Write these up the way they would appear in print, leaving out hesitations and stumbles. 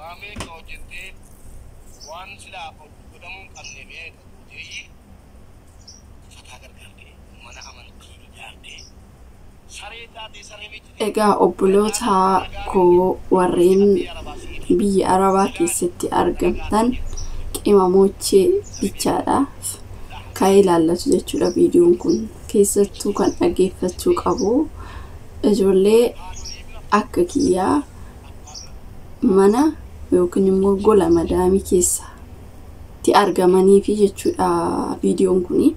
Waa meeqa hojjettee waan silaa godhamuu hin qabne meeqa gooteeyyi fataa gargaartee mana amantii ijaartee saree taatee saree miccitee Egaa obboloota koo warreen biyya Arabaa keessatti argamtan qimamochee bichaadhaaf kan ilaallatu jechuudha viidiyoon kun. Keessattuu kan dhaggeeffachuu qabu ijoollee akka kiyyaa mana yookiin immoo gola madaamii keessatti argamaniifi jechuudha viidiyoon kuni.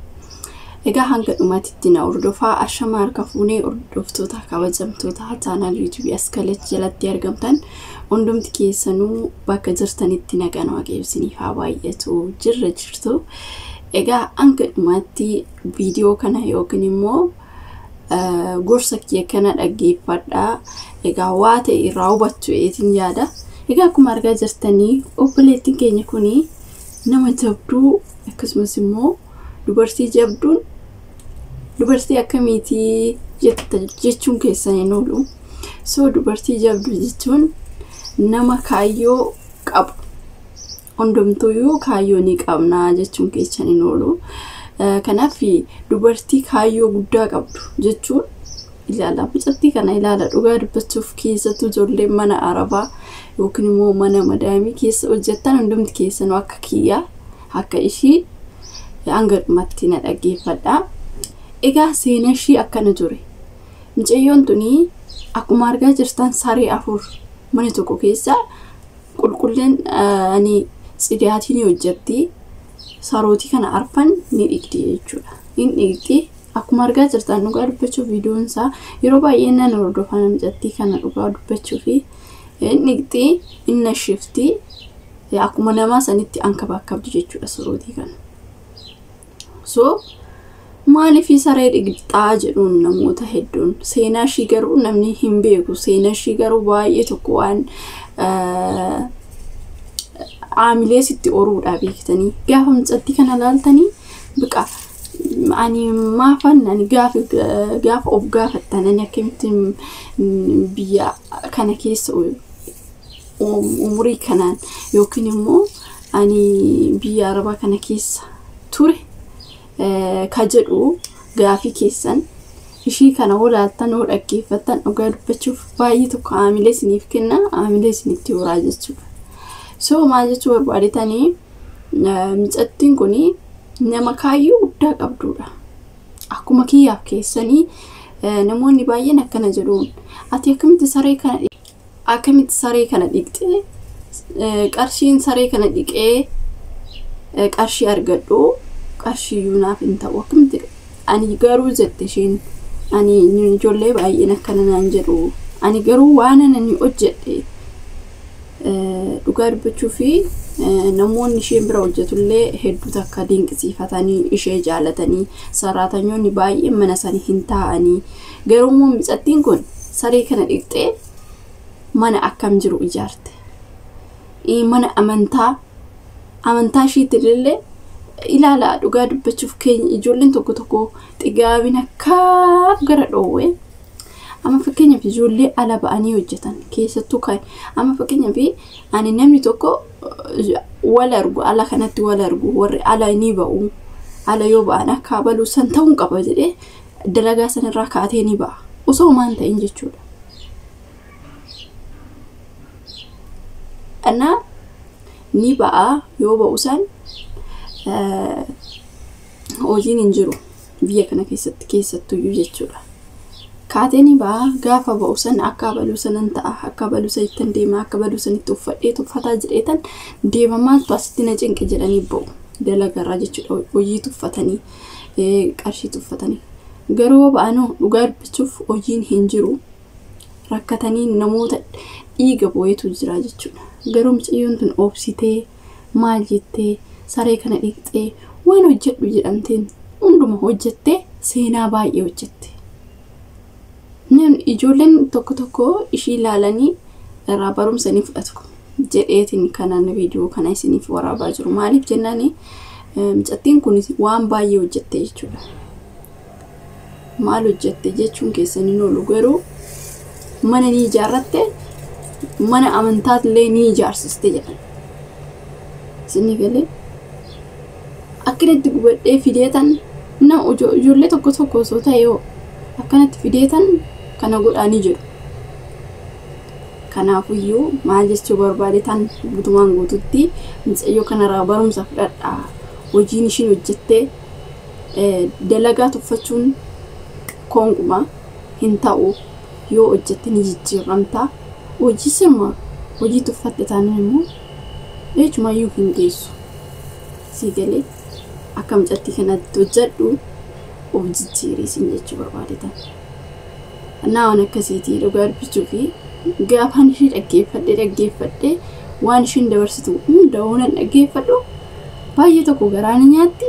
Egaa hanga dhumaatitti na hordofaa. Ashama harka fuunee hordoftoota kabajamtoota chaanaal yuutuubii as kalach jalatti argamtan hundumti keessanuu bakka jirtanitti nagaan waaqayyo isiniif haa baay'atu jirra jirtu. Egaa hanga dhumaatti viidiyoo kana yookiin immoo gorsa kiyya kana dhaggeeffadhaa. Egaa waa ta'e irraa hubattu eetiin yaada. Egaa akkuma argaa jirtanii obboleettiin keenya kuni nama jabduu akkasumas immoo dubartii jabduun dubartii akkamiitii jechuun keessan hin oolu. So dubartii jabduu jechuun nama kaayyoo qabu. Hundumtuyyuu kaayyoo ni qabna jechuun keessan hin oolu. Kanaaf dubartii kaayyoo guddaa qabdu jechuun ilaala. Mucattii kana ilaala dhugaa dubbachuuf keessattuu ijoolleen mana Arabaa yookiin immoo mana madaamii keessa hojjettan hundumti keessanuu akka kiyyaa akka ishii hanga dhumatti na dhaggeeffadha. Egaa seenaa ishii akkana ture. Mucayyoon tuni akkuma argaa jirtan saree 4 mana tokko keessa qulqulleen ani tsidiyaatii ni hojjetti. Sarootii kana arfan ni dhiqdi jechuudha. Ni dhiqdi. Akkuma argaa jirtan dhugaa dubbachuuf viidiyoon isaa yeroo baay'ee nan hordofaa mucattii kana dhugaa dubbachuuf ni dhiqdi, inni shifti akkuma namaa sanitti ankabaakabdi jechuudha sarootii kana. So maaliif saree dhiqxaa jedhuun namoota hedduun seenaa ishii garuu namni hin beeku. Seenaa ishii garuu baay'ee tokko waan aamilee sitti oruudha beektanii gaafa mucattii kana laaltanii biqa ani maafan ani gaafa of gaafattan ani akkamittiin biyya kana keessa umurii kanaan yookiin immoo ani biyya Arabaa kana keessa ture ka jedhu gaafii keessan ishii kana walaaltan oo dhaggeeffattan dhugaa dubbachuuf baay'ee tokko aamilee isiniif kenna, aamilee isinitti horaa jechuudha. So maal jechuu barbaadetanii mucattiin kuni nama kaayyoo guddaa qabdudha. Akkuma kiyyaaf keessanii namoonni baay'een akkana jedhuun ati akkamitti saree kana dhiqxee qarshiin saree kana dhiqee qarshii argadhu qarshiyyuu naaf hin ta'u akkamitti ani garuu jette isheen ani ijoollee baay'een akkana naan jedhu ani garuu waan ani hojjedhe dhugaa dubbachuu fi namoonni isheen bira hojjetullee hedduu takka dinqisiifatanii ishee jaalatanii saraatanyoonni baay'een mana sanii hin taa'anii garuu immoo mucattiin kun saree kana dhiqxee mana akkam jiru ijaarte. Mana amantaa isheetti illee ilaala dhugaa dubbachuuf keenya ijoolleen tokko tokko xigaabina akkaaf gara dhoowwe. Amma fakkeenyaaf ijoollee ala ba'anii hojjetan keessattuu kan amma fakkeenyaaf ani namni tokko wal argu ala kanatti wal argu warri ala ni ba'u ala yoo ba'an akka abaluu san ta'uun qaba jedhee dalagaa sanarraa kaatee ni ba'a osoo maan ta'in jechuudha. Ana ni ba'a yoo ba'u san hojiin hin jiru biyya kana keessatti keessattuyyuu jechuudha. Kaatee ni ba'a gaafa ba'u san akka abaluu sanan ta'a akka abaluu sanittan deema akka abaluu sanitti uffadhee tuffataa jedheetan deema maaltu asitti na cinqe jedhanii ba'u dalagarraa jechuudha. Hojii tuffatanii qarshii tuffatanii garuu ba'anoo dhugaa dubbachuuf hojiin hin jiru rakkatanii namoota dhiiga boo'etu jira jechuudha. Garuu mucayyoon tun obsitee maal jettee saree kana dhiqxee waan hojjedhu jedhamteen hunduma hojjettee seenaa baay'ee hojjette. Namni ijoolleen tokko tokko ishii ilaalanii irraa barumsa ni fudhatu jedheetiin kanaan viidiyoo kana isiniif waraabaa jiru. Maaliif jennaani mucattiin kun waan baay'ee hojjette jechuudha. Maal hojjette jechuun keessan hin oolu garuu mana ni ijaarratte Mana amantaatillee ni ijaarsiste jedhan. Isinii galee akkanatti gubadhee fideetan nama ijoollee tokko tokko osoo ta'e yoo akkanatti fideetan kana godhaanii jedhu. Kanaafuyyuu maal jechuu barbaade tan guutumaan guututti mucayyoo kanarraa barumsa fudhadhaa. Hojiin ishiin hojjettee dalagaa tuffachuun konkuma hin ta'u yoo hojjette ni jijjiiramta. Hojii sirma hojii tuffatte taanaan immoo eechumayyuu hin geessu. Sii galee akka mucattii kanatti hojjedhu of jijjiirii siin jechuu barbaade tan. Naa waan akkasiitii dhugaa dubbachuu fi gaafaan ishee dhaggeeffadhee waan ishiin dabarsitu hunda oonan dhaggeeffadhu baay'ee tokko garaa ni nyaatti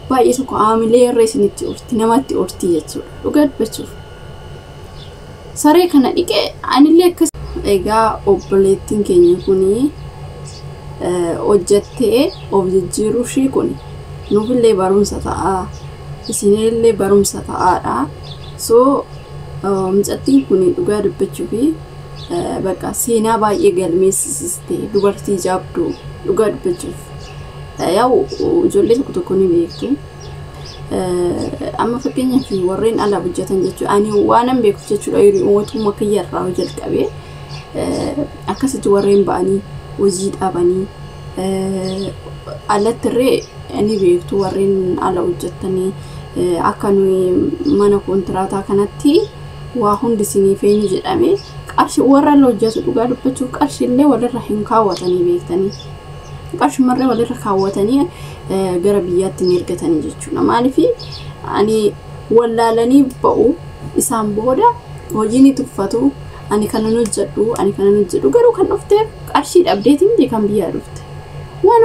baay'ee tokko aamilee irra isinitti orti namatti orti jechuudha dhugaa dubbachuuf. Saree kana dhiqee anillee akkas egaa obboleettiin keenya kuni hojjettee of jijjiiruu ishii kun nuufillee barumsa ta'a isinillee barumsa ta'aadha. So mucattiin kun dhugaa dubbachuu fi bakka seenaa baay'ee galmeessiste dubartii jabduu dhugaa dubbachuuf. Yaa'u ijoollee tokko tokko ni beektu. Amma fakkeenyaaf warreen ala hojjetan jechuudha. Ani waanan beekuuf jechuudha mootummaa kiyyarraa jalqabee akkasitti warreen ba'anii hojii dhaabanii alattirree ni beektu warreen ala hojjetanii akka nuyi mana kontiraataa kanatti waa hundi isiniif eenyu jedhame qarshii warra ala hojjetu dhugaa dubbachuuf qarshiillee walirra hin kaawwatanii beektanii. Qarshimarree walirra kaawwatanii gara biyyaatti ni ergatanii jechuudha. Maaliif ani wallaalanii ba'u isaan booda hojii ni tuffatu ani kanan hojjedhu garuu kan dhufteef qarshii dhabdeetiin kan biyyaa dhufte. Waan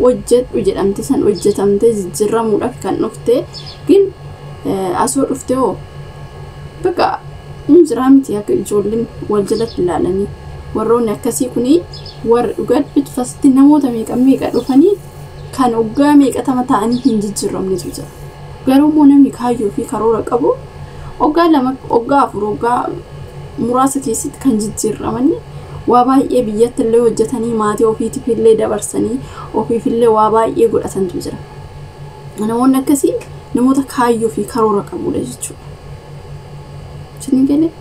hojjedhu jedhamte san hojjetamtee jijjiiramuudhaaf kan dhufte gin asoo dhufte hoo bakka hin miti akka ijoolleen wal jalatti ilaalanii warroonni akkasii kuni warra dhugaa dubbachuu namoota meeqa meeqa dhufanii kan hoggaa meeqatama ta'anii hin jijjiiramnetu jira. Garuu immoo namni kaayyoo fi karoora qabu hoggaa 2 hoggaa 4 hoggaa muraasa keessatti kan jijjiiramanii waa baay'ee biyyatti illee hojjetanii maatii ofiitiif illee dabarsanii ofiif illee waa baay'ee godhatantu jira. Namoonni akkasii namoota kaayyoo fi karoora qabudha jechuudha. Isin galee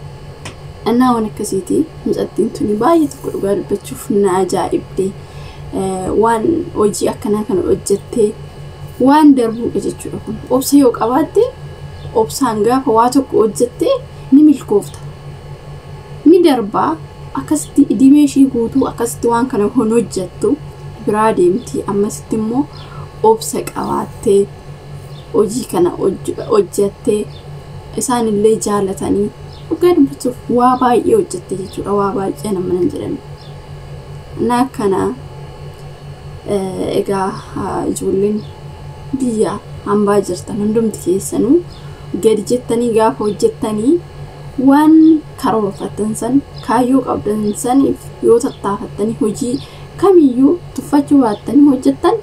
annaa waan akkasiitii mucattiin tuni baay'ee tokko dhugaa dubbachuuf na ajaa'ibde waan hojii akkanaa kana hojjettee waan darbuudha jechuudha kun. Obsa yoo qabaatte obsaan gaafa waa tokko hojjettee ni milkoofta. Ni darbaa akkasitti idimee ishii guutuu akkasitti waan kana hojjettu biraa deemti ammasitti immoo obsa qabaattee hojii kana hojjettee isaan illee jaalatanii dhugaa dubbachuuf waa baay'ee hojjette jechuudha waa baay'ee nama nan jedhame. Na kana egaa ijoolleen biyya hambaa jirtan hundumti keessanuu gadi jettanii gaafa hojjettanii waan karoorfattan san kaayyoo qabdan saniif yoo tattaafattanii hojii kamiyyuu tuffachuu baattanii hojjettan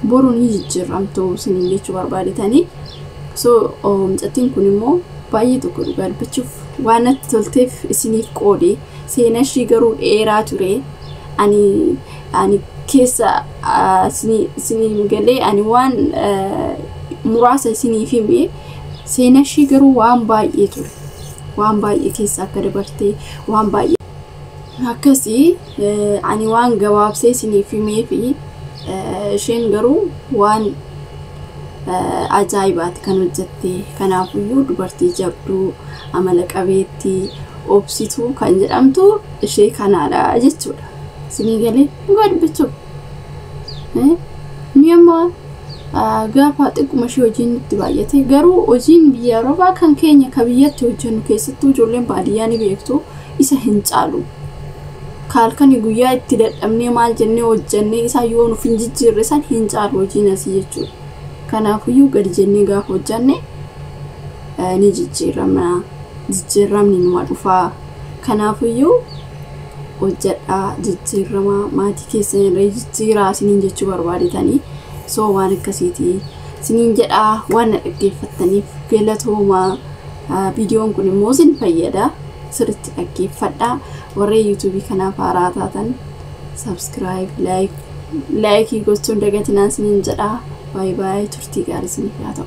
boru ni jijjiiramtu isiniin jechuu barbaadetanii. So mucattiin kun immoo baay'ee tokko dhugaa dubbachuuf waan natti tolteef isiniif qoode seenaa ishii garuu dheeraa ture ani keessa isiniin galee ani waan muraasa isiniif hime seenaa ishii garuu waan baay'ee ture waan baay'ee keessa akka dabartee waan baay'ee akkasii ani waan gabaabsee isiniif himee fi isheen garuu waan ajaa'ibaati kan hojjette. Kanaafuyyuu dubartii jabduu amala qabeettii obsituu kan jedhamtu ishee kanaadha jechuudha. Isinii galee dhugaa dubbachuuf ni amma gaafa xiqquma ishee hojiin nutti baay'ate garuu hojiin biyya Arabaa kan keenya ka biyyatti hojjennu keessattuu ijoolleen baadiyyaa ni beektu isa hin caalu. Kaalkani guyyaa itti dadhabnee maal jennee hojjennee isaa yoo nuuf hin jijjiirre san hin caalu hojiin asii jechuudha. Kanaafuyyuu gadi jennee gaafa hojjenne ni jijjiiramna. Jijjiiramni numa dhufaa. Kanaafuyyuu hojjedhaa jijjiiramaa maatii keessan irra jijjiiraa isiniin jechuu barbaadetanii. So waan akkasiitii isiniin jedhaa waan na dhaggeeffattaniif galatoomaa. Viidiyoon kun immoo isin fayyada. Sirriitti dhaggeeffadhaa. Warreen yuutuubii kanaaf haaraa taatan subscribe, like gochuun dagatinaa isiniin jedha. Baay'ee baay'ee turtii gaarii isiniif haa ta'u.